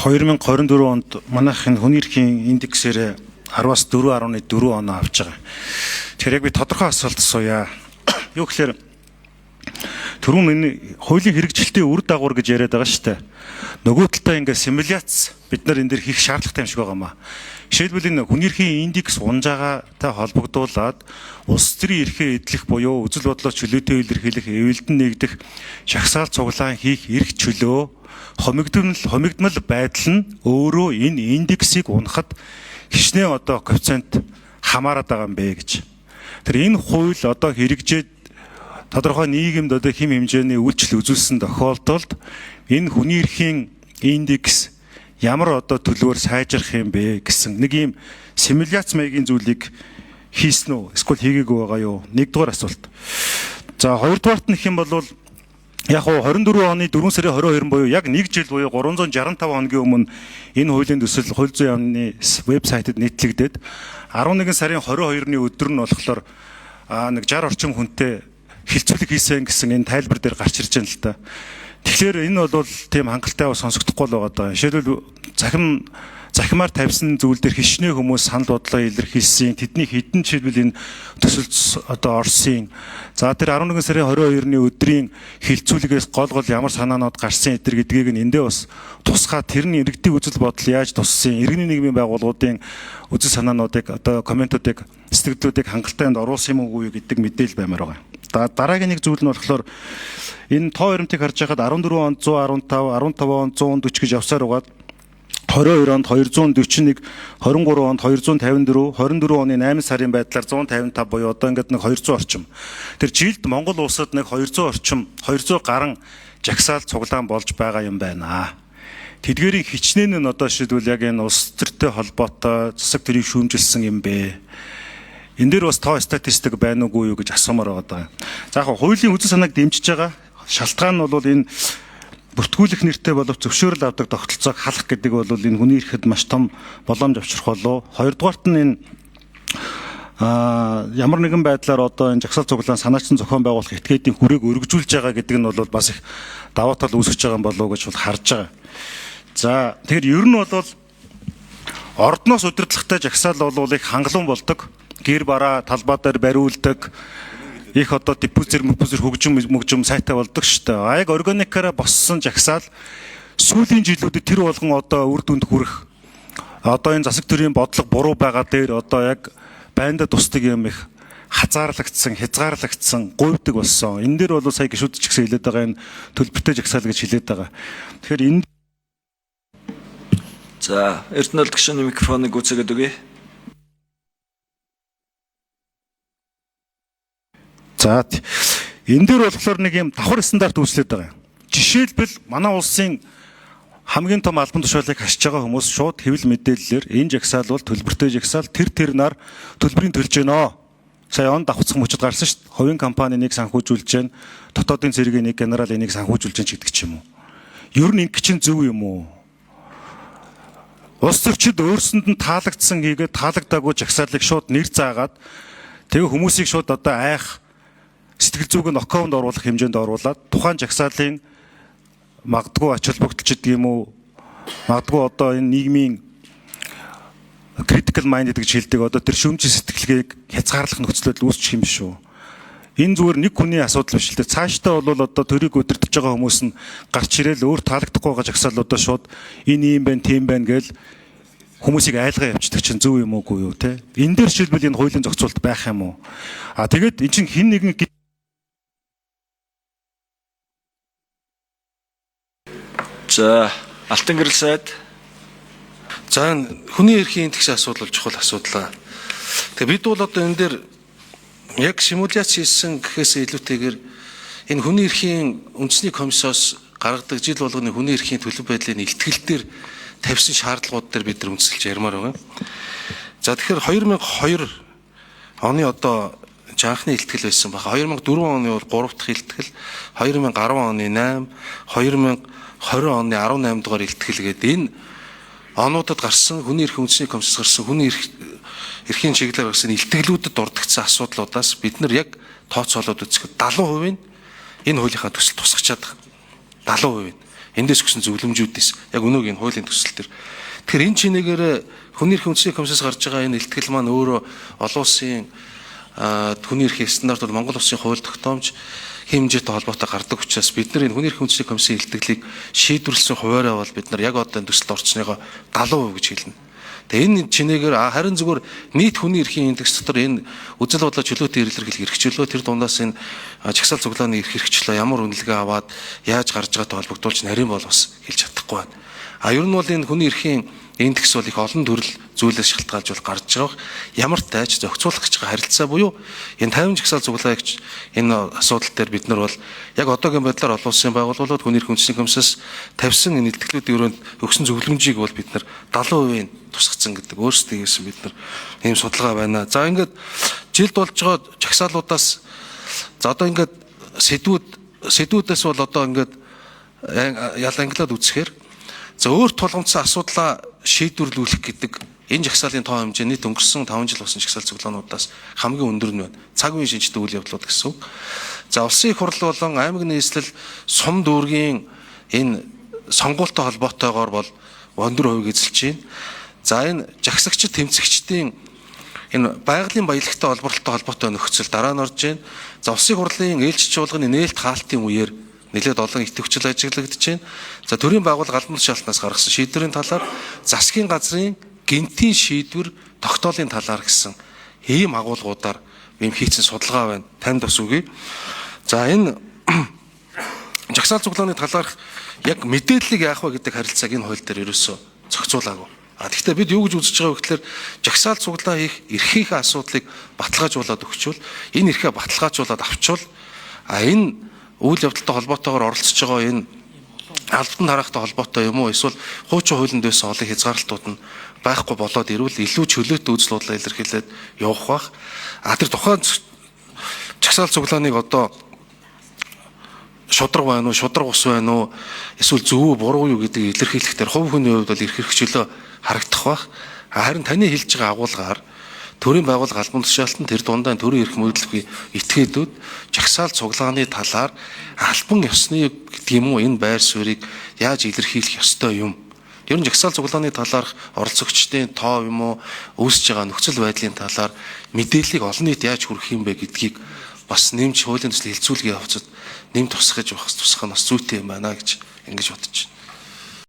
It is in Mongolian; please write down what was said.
2024 онд манайх энэ хүний эрхийн индексээр 10-аас 4.4 оноо авч байгаа. Тэгэхээр яг би тодорхой асуулт асууя. Юу гэхээр түрүүн энэ хуулийн хэрэгжилтийн үр дагавар гэж яриад байгаа шүү дээ. Нөгөө талдаа ингээ симуляц бид нар энэ дэр хийх шаардлагатай юм шиг байгаа юм аа. Жишээлбэл, энэ хүний эрхийн индекс унжаагаатай холбогдуулаад улс төрийн эрхээ эдлэх буюу үзэл бодлоо чөлөөтэй илэрхийлэх, эвэлдэн нэгдэх, жагсаал цуглаан хийх эрх чөлөө хомигдмал байдал нь өөрөө энэ индексийг унахад хичнээн одоо коэффициент хамаарат байгаа юм бэ гэж. Тэр энэ хууль одоо хэрэгжээд тодорхой нийгэмд одоо хэм хэмжээний үйлчлэл үзүүлсэн тохиолдолд энэ хүний эрхийн индекс ямар одоо төлөвөөр сайжрах юм бэ гэсэн нэг ийм симуляц маягийн зүйлийг хийсэн үү? Эсвэл хийгээгүй байгаа юу? Нэгдүгээр асуулт. За, хоёрдугаарт нь гэх юм бол яг хуу 24 оны 4 сарын 22 буюу яг 1 жил буюу 365 хоногийн өмнө энэ хуулийн төсөл хууль зүйн яамны вебсайтад нийтлэгдээд, 11 сарын 22-ны өдөр нь болохоор нэг 60 орчим хүнтэй хилцүүлэг хийсэн гэсэн энэ тайлбар дээр гарч ирж байна л да. Тэгэхээр энэ бол тийм хангалттай бас сонсогдохгүй л байгаа даа. Жишээлбэл, захимаар тавьсан зүйл дээр хичнээн хүмүүс санал бодлоо илэрхийлсэн. Тэдний хэдэн жишээлбэл энэ төсөлд одоо орсон. За, тэр 11 сарын 22-ны өдрийн хилцүүлгээс гол гол ямар санаанууд гарсан энэ гэдгийг нь эндээ бас тусгай тэр нь иргэдийн үзэл бодол яаж туссан, иргэний нийгмийн байгууллагуудын үзэл санаануудыг, одоо комментуудыг, сэтгэлдлүүдийг хангалттай энд оруулсан юм уу гэдэг мэдээлэл баймаар байгаа. Дараагийн нэг зүйл нь болохоор энэ тоо баримтыг харж байхад 14 онд 115, 15 онд 140 гэж явсаар угаад 22 онд 241, 23 онд 254, 24 оны 8 сарын байдлаар 155 буюу одоо ингээд нэг 200 орчим. Тэр жилд Монгол улсад нэг 200 орчим, 200 гарan жагсаал цуглаан болж байгаа юм байна. Тэдгээрийн хичнээн нь одоо шийдвэл яг энэ улс төртэй холбоотой засаг тэрийг шүүмжилсэн юм бэ? Энэ дээр бас тоо статистик байна уугүй юу гэж асуумаар байгаа. За, яг хуулийн үзэл санааг дэмжиж байгаа шалтгаан нь бол энэ бүртгүүлэх нэртэй боловч зөвшөөрөл авдаг тогтолцоог халах гэдэг бол энэ хүний эрхэд маш том боломж авчрах болов. Хоёрдугаарт нь энэ ямар нэгэн байдлаар одоо энэ жагсаал цуглаан санаачлан зохион байгуулах этгээдийн хүрээг өргөжүүлж байгаа гэдэг нь бол бас их даваа тал үүсгэж байгаа юм болов уу гэж бол харж байгаа. За, тэгэхээр ер нь бол ордноос удирдлагатай жагсаал бол их хангалуун болдог. Гэр бараа талбай дээр бариулдаг, их одоо диффузер мөпүзер хөгжим мөгжим сайтай болдог шүү дээ. А яг органикаараа боссон жагсаал сүүлийн жилүүдэд тэр болгон одоо үр дүнд хүрэх, одоо энэ засаг төрийн бодлого буруу байгаа дээр одоо яг байндаа тусдаг юм их хазаарлагдсан, хязгаарлагдсан, гуйвдаг болсон. Энэ дээр бол сая гишүүд ч гэсэн хэлээд байгаа, энэ төлбөртэй жагсаал гэж хэлээд байгаа. Тэгэхээр энэ За, Эрдэнэ гишүүний микрофоныг гүйцээгээд өгье. За, энэ дээр болохоор нэг юм давхар стандарт үүслээд байгаа юм. Жишээлбэл, манай улсын хамгийн том албан тушаалыг хашиж байгаа хүмүүс шууд хэвлэл мэдээллээр энэ жагсаал бол төлбөртэй жагсаал, тэр тэр нар төлбөрийн төлж гэнэ. Сая он давхцах мөчөд гарсан шүү дээ. Хувийн компани нэг санхүүжүүлж гэн, дотоодын цэргийн нэг генерал энийг санхүүжүүлж гэн ч гэдэг ч юм уу. Ер нь ингэ чинь зөв юм уу? Улс төрчид өөрсөнд нь таалагдсан хийгээд таалагдаагүй жагсаалыг шууд нэр заагаад, тэгээ хүмүүсийг шууд одоо айх, сэтгэл зүг нь нокаунд оруулах хэмжээнд оруулаад, тухайн жагсаалын магадгүй ач холбогдол ч гэдэг юм уу, магадгүй одоо энэ нийгмийн critical mind гэж хэлдэг одоо тэр шүүмжил сэтгэлгээг хязгаарлах нөхцөлөд үүсчих юм шүү. Энэ зүгээр нэг хүний асуудал биш л дээ. Цаашдаа бол одоо төрийг удирдах байгаа хүмүүс нь гарч ирээл өөр таалагдахгүй байгаа жагсаалуудаа шууд энэ ийм байна, тийм байна гээл хүмүүсийг айлгаа явчихдаг чинь зөв юм уугүй юу, те? Энэ дээр жишээлбэл энэ хуулийн зохицуулалт байх юм уу? А тэгээд эн чинь хэн нэгэн За, Алтан гэрэл сайд. За, энэ хүний эрхийн индекс асуудал бол чухал асуудал. Тэгээ бид бол одоо энэ дээр яг симуляц хийсэн гэхээс илүүтэйгээр энэ хүний эрхийн үндэсний комиссоос гаргадаг жил болгоны хүний эрхийн төлөв байдлын илтгэл дээр тавьсан шаардлагууд дээр бид нар үндэслэж ярмаар байгаа. За, тэгэхээр 2002 оны одоо анхны илтгэл байсан баг. 2004 оны бол 3 дахь илтгэл, 2010 оны 8, 2020 оны 18 дугаар илтгэл гэдэг энэ онуудад гарсан, хүний эрхийн үндэсний комиссоос гарсан хүний эрхийн чиглэлээр гарсан илтгэлүүдэд дурдгдсан асуудлуудаас бид нар яг тооцоолоод үзэхэд 70% нь энэ хуулийнхаа төсөл тусгачаад байгаа. 70% нь. Эндээс өгсөн зөвлөмжүүдээс яг өнөөгийн хуулийн төсөл төр. Тэгэхээр энэ чинээгээр хүний эрхийн үндэсний комиссаас гарч байгаа энэ илтгэл маань өөрөө олон улсын хүний эрхийн стандарт бол Монгол улсын хууль тогтоомж хэмжээтэй холбоотой гардаг учраас бид нар энэ хүний эрхийн үндэсний комиссийн илтгэлийг шийдвэрлэсэн хуваараа бол бид нар яг одоо энэ төсөлд орцсныгоо 70% гэж хэлнэ. Тэгээ энэ чинээгээр харин зүгээр нийт хүний эрхийн индекс дотор энэ үзэл бодлоо чөлөөтэй илэрхийлэх эрх чөлөө тэр дундаас энэ жагсаал цуглааны эрх хэрэгчлөө ямар үнэлгээ аваад яаж гарч байгаатай холбогдуулж нарийн бол бас хэлж чадахгүй байна. А ер нь бол энэ хүний эрхийн индекс бол их олон төрөл зүйлээс шалтгаалж бол гарч байгаа. Ямар ч тайч зохицуулах гэж байгаа харилцаа буюу энэ 50 жагсаал цуглаагч энэ асуудал дээр бид нар бол яг одоогийн байдлаар олон улсын байгууллагууд хүний эрхийн үндэсний комиссаас тавьсан энэ илтгэлүүдийн өрөөнд өгсөн зөвлөмжийг бол бид нар 70% тусгацсан гэдэг өөрсдөө хийсэн бид нар ийм судалгаа байна. За ингээд жилд болж байгаа жагсаалуудаас за одоо ингээд сэдвүүдээс бол одоо ингээд ял англиад үзэхээр за өөр тулгамдсан асуудлаа шийдвэрлүүлэх гэдэг энэ жагсаалын тоо хэмжээ нийт өнгөрсөн 5 жил болсон жагсаал цуглаануудаас хамгийн өндөр нь байна. Цаг үеийн шинжтэй үйл явдлууд гэсэн үг. За улсын их хурл болон аймаг нийслэл сум дүүргийн энэ сонгуультай холбоотойгоор бол өндөр хувийг эзэлж байна. За энэ жагсагчид тэмцэгчдийн энэ байгалийн баялагтай олборлолтой холбоотой нөхцөл дараа нь орж байна. За улсын хурлын ээлжид чуулганы нээлт хаалтын үеэр нэлээд олон идэвхжил ажиглагдаж байна. За төрийн байгууллага албан тушаалтнаас гаргасан шийдвэрийн талаар засгийн газрын гэнтийн шийдвэр тогтоолын талаар гэсэн ийм агуулгуудаар ийм хийцэн судалгаа байна. Танд бас үгүй. За энэ жагсаал цуглааны талаарх яг мэдээллийг яах вэ гэдэг харилцааг энэ хууль дээр ерөөсөө зохицуулаагүй. А тэгвэл бид юу гэж үзэж байгаа вэ гэхээр жагсаал цуглаа хийх эрхийнхээ асуудлыг баталгаажуулаад өгчвөл энэ эрхээ баталгаажуулаад авчвал а энэ үйл явдалтай холбоотойгоор оролцож байгаа энэ албан тараахтай холбоотой юм уу эсвэл хуучин хуулинд байсан олон хязгаарлалтууд нь байхгүй болоод ирвэл илүү чөлөөтэй үзэл бодлоо илэрхийлээд явах бах. А тэр тухайн жагсаал цуглааныг одоо шудраг байна уу, шудраг ус байна уу, эсвэл зөв үү, буруу юу гэдгийг илэрхийлэх дээр хувь хүний хувьд бол эрх хэрэгчлөө харагдах бах. Харин таны хэлж байгаа агуулгаар төрийн байгууллага албан тушаалтан тэр дундаа төрийн эрх мэдэлгүй этгээдүүд жагсаал цуглааны талаар албан ёсны гэдэг юм уу энэ байр суурийг яаж илэрхийлэх ёстой юм. Ер нь жагсаал цуглааны талаарх оролцогчдын тоо юм уу үүсэж байгаа нөхцөл байдлын талаар мэдээллийг олон нийт яаж хүргэх юм бэ гэдгийг бас нэмж хуулийн төсөл хилцүүлгийн явцад нэм тусгаж тусгах нь бас зүйтэй юм байна гэж ингэж бодож байна.